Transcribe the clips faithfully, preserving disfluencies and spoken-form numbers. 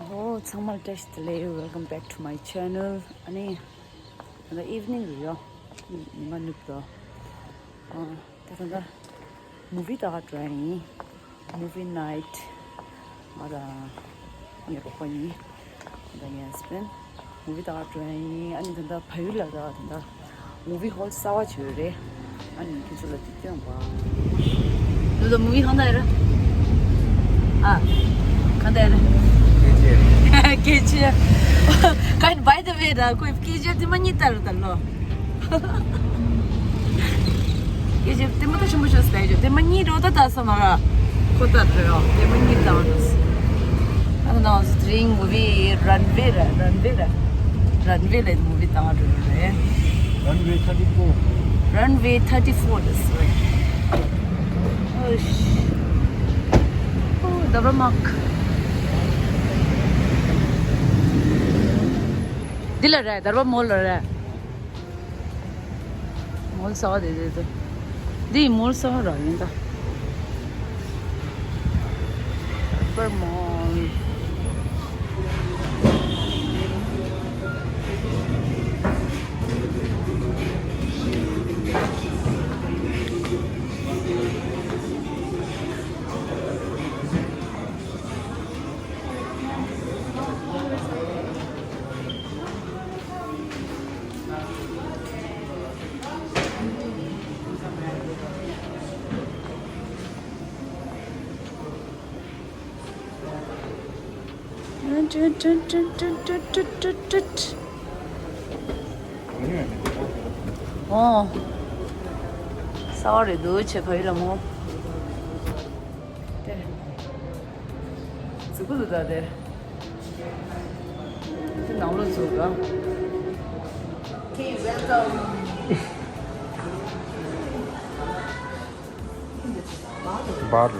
ཨོ་ཚང་མ་བཀྲ་ཤིས་བདེ་ལེགས། Welcome back to my channel. ཨ་ནི་ད་ལྟ་evening རེད་ཡོ། ཉི་མ་ནུབ་འདུག་ཨ་ད་ད་ལྟ་movie ལྟ་ག་འགྲོ་ཡ་ཡིན། Movie night. ང་དང་ངའི་རོགས་པ་གཉིས། ད་ངའི་husband movie ལྟ་ག་འགྲོ་ཡ་ཡིན། ཨ་ནི་ད་ལྟ་བལ་ཡུལ་ལ་ད་ད་ལྟ་movie hall གསར་པ་བྱས་ཡོད་རེད། ཨ་ནི་ཁྱེད་ཚོ་ལ་དེ་སྟོན་པ། ད་ལྟ་movie གང་ལྟ་ཡོད་རེད། ཨ། གང་ལྟ་ཡོད་རེད། སྐད་ཆ། ག་by the way ད་ཁོས་སྐད་ཆ་དེ་མ་གཉིས་ལྟ་རུ་ལྟ་ལོ། སྐད་ཆ་དེ་མ་ད་ཆེན་པོ་ཤོས་ལྟ་ཡོད་དེ་མ་གཉིས་འགྲོ་ད་ལྟ་ས་མ་ར། ཁོ་ལྟ་རེད་ཡོ་དེ་མ་གཉིས་ལྟ་བ་ནོ། ཨ་ད་ནང་སུ་དེ་རིང་movie runway ར་runway ར། Runway ལ་movie ལྟ་འགྲོ་རེད། Runway thirty four. Runway thirty four རེད་སོ། ཨོ་ཤི། ཨོ་ད་ར་མག་འདི་ལ་རེད་ད་ར་མོལ་ལ་རེད། མོལ་གསར་པ་དེ་དེ་དེ། འདི་མོལ་གསར་པ་ར་ཡིན་ད། Upper Mall. ཨོ། གསར་པ་རེད་འདུག་ཆེ་བ་ཡིན་ལ་མོ། དེ། རྫིག་པོ་འདུག་ད་དེ། དེ་ནང་ལོགས་འཛུལ་དགོས། Okay, welcome. Bar ལ།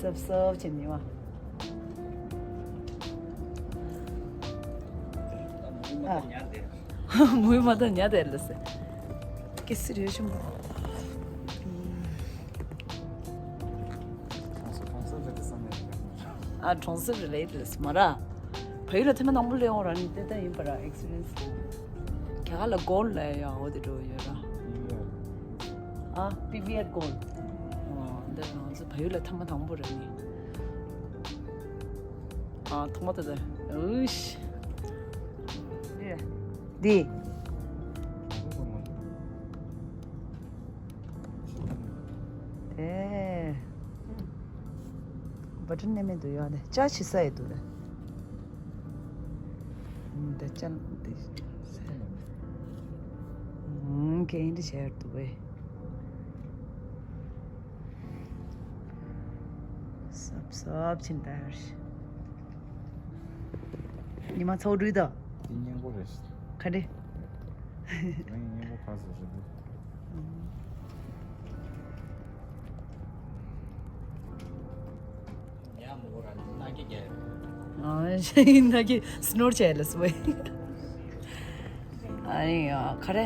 སབ་སབ་བྱེད་ནི་བ། ཨ། མུའི་མ་ད་ཉལ་དེ་ལ་སེ། ཀི་སི་རེ་ཤམ། ཨ་གྲོང་གསེབ་རེད་ལེ་དེ་ལ་སེ་མ་ར། བལ་ཡུལ་ལ་ཐེངས་མ་དང་པོ་སླེབས་ཡོང་ར་ནི་དེ་ལྟ་ཡིན་པ་ར་experience། རྒྱ་གར་ལ་gold ལ་ཡ་འོ་དེ་འགྲོ་ཡོད་ར། ཨ་པི་ཝི་ཨར་gold། ཨོ་འདི་ང་ཚོ་བལ་ཡུལ་ལ་ཐེངས་མ་དང་པོ་རེད་ནི། ཨ་ཐོག་མ་དེ་དེ། ཨུ་ཤ། འདི། དེ། བ་ཏྲ་ནས་མེད་འདུག་ཡོད་དེ་ཅ་ཆི་ས་ཡི་འདུག་རེད། འདི་ཅ་འདི། ཨུམ་གན་འདི་བྱས་འདུག་བས། སབ་སབ་ཕྱིན་ད་ཡར། ཉི་མ་ཚ་བོ་འགྲོ་ཡི་ད། འདི་སྙན་པོ་རེད། ག་འདྲ། ངའི་སྙན་པོ་ག་ཟེར་རེད་འདུག་ཉ་མོ་ར་ནག་གི་རྒྱལ། ཨ་ནག་གི་སི་ནོར་བྱས་ལ་སུ་བས། ཨ་ནི་ཡ་ག་རེ།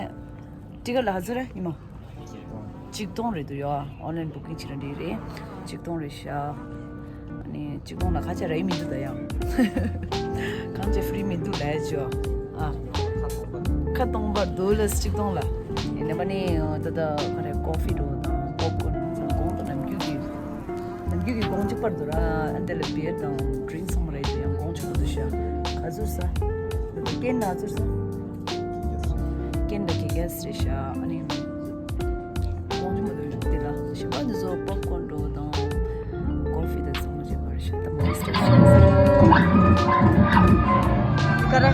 ཏི་ཀེ་ཊི་ལ་ཧ་ཚོད་རེ་ཉི་མ། ཆིག་སྟོང་རེད་འདུག་ཡ། online booking བྱེད་ན་འགྲིག་རེད། ཆིག་སྟོང་རེད་ཤག་ཨ་ནི་ གཅིག་སྟོང་ལ་ཁ་ཆེ་རེད་མི་འདུག་ད་ཡང་། གང་ཅི་ཧྥི་རི་མི་འདུག་ལས་ཅོ། ཨ། ཁ་སྟོང་པར་འདུག་ལ་གཅིག་སྟོང་ལ། ཡིན་ནའི་ད་ད་ག་རེ་ཀོ་ཧྥི་འགྲོ་དང་པོབ་ཀོན་ཚང་གོང་དུ་ནམ་རྒྱུན་གྱི། ནམ་རྒྱུན་གྱི་གོང་གཅིག་པར་འདུག་ར། ཨ་འདི་ལ་བི་ཡར་དང་ཌི་རིང་ཚང་མ་རེད་དེ་ཡང་གོང་ཆུང་དུ་ཤ། ག་ཚོད་ས། ད་ད་ཀེན་ན་ཚོད་ས། ཀེན་ད་ཀེ་གེ་སི་རེད་ཤ། ཨ་ནི། གོང་ཆུང་མ་དུ་འཇུག་དེ་ལ་ཞིམ་པ་འདི་ཚོ་པོབ་ཀོན་འགྲོ་དང་། ཀོ་ཧྥི་དང་ཚང་མ་བྱེད་པར་ཤ་ད་མ་སྟེ། ཀ་ར།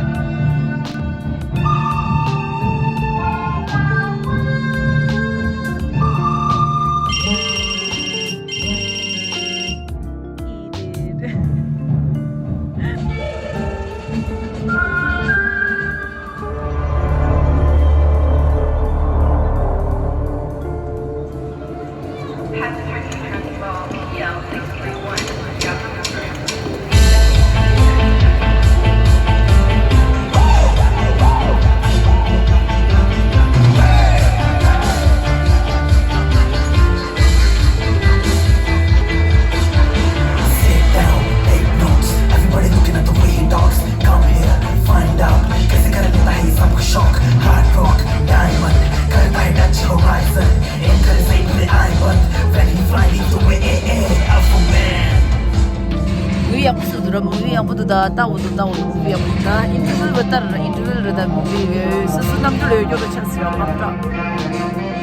Sit down, take notes. Everybody looking at the way he talks. Come here, find out. कैसे कर लेता है ये सब कुछ शौक? Hard rock, diamond, करता है touch horizon. Aim करे same पे I want. When he fly, leads the way, eh, eh, Alpha Man. མུ་བི་ཡག་པོ་བཟོས་འདུག་ར། མུ་བི་ཡག་པོ་འདུག་ད་ལྟ་འོ་འདུག་ད་འོ་འདུག་མུ་བི་ཡག་པོ་འདུག་ད་ཨིན་ཊར་ཝེལ་བལྟ་ར། ཨིན་ཊར་ཝེལ་རེད། ད་མུ་བི་སོ་སོ་རྣམ་འགྱུར་ཡོད་རྒྱུ་རུ་ཆགས་སོང་ཡང་མ་འདྲ།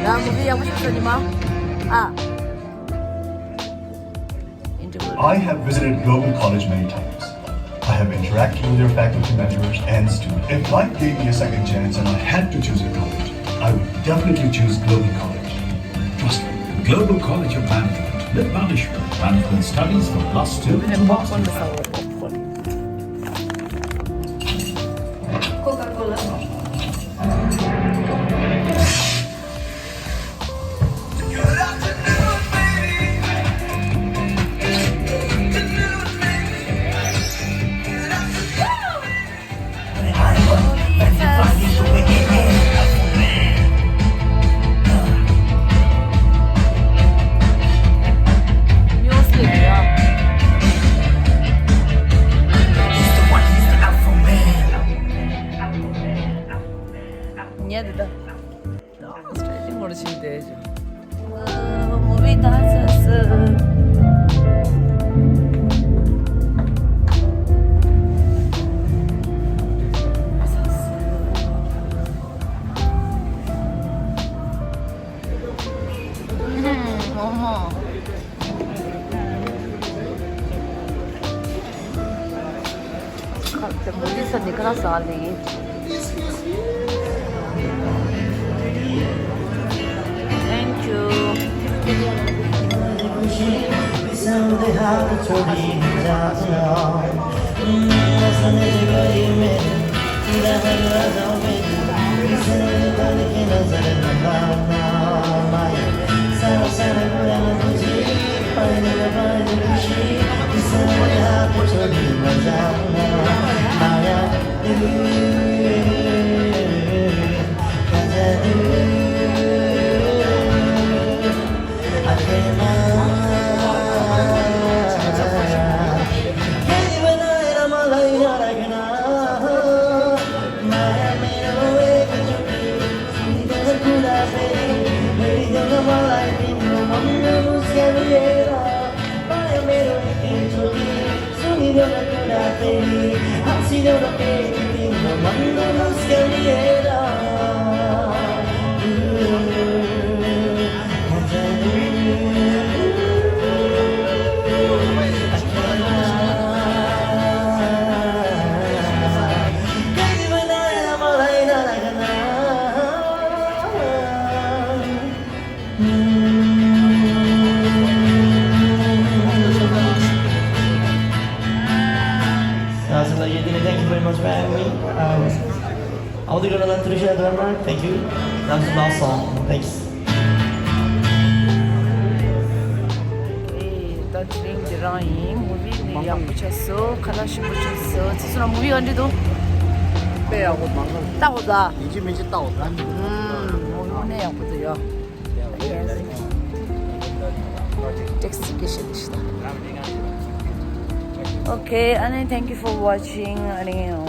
ད་མུ་བི་ཡག་པོ་ཞིག་བཟོ་ནི་མ། ཨ། I have visited Global College many times. I have interacted with your faculty members and students. If life gave me a second chance and I had to choose a college, I would definitely choose Global College. Trust me. Global College of Management with Manishwar. Management studies from plus two to master's level. Coca-Cola. ཉལ་འདི་ད། སི་ཊེ་ཅིང་ངོར་ཕྱིན་ཏེ། མུ་བི་ད་ས་ས། མོ་མོ། Thank you. Thank you very much for having me. Um, I want to go to Latin Tricia Dharma. Thank you. That was an awesome. Thanks. ད་དེ་རིང་འདི་རང་ཡིན། མུ་བི་ནི་ཡག་པོ་ཆགས་སོང་། ཁ་ལག་ཞིམ་པོ་ཆགས་སོང་། ཚེ་སྲོག་ལ་མུ་བི་ག་འདྲ་འདུག་དཔེ་ཡག་པོ་མང་པོ། ལྟ་འོ་ད། ཡིན་གཅིག་མིན་གཅིག་ལྟ་འོ་ད། ཨུམ། མུ་བི་དངོས་གནས་ཡག་པོ་འདུག་ཡ། ཊེག་སི་ཊི་སི་ཀེ་ཤེ་ཏི་ཤི་ད། Okay, ཨ་ནི་thank you for watching. ཨ་ནི་subscribe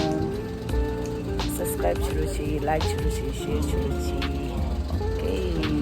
བྱེད་རོགས་བྱེད། like བྱེད་རོགས་བྱེད། share བྱེད་རོགས་བྱེད། Okay.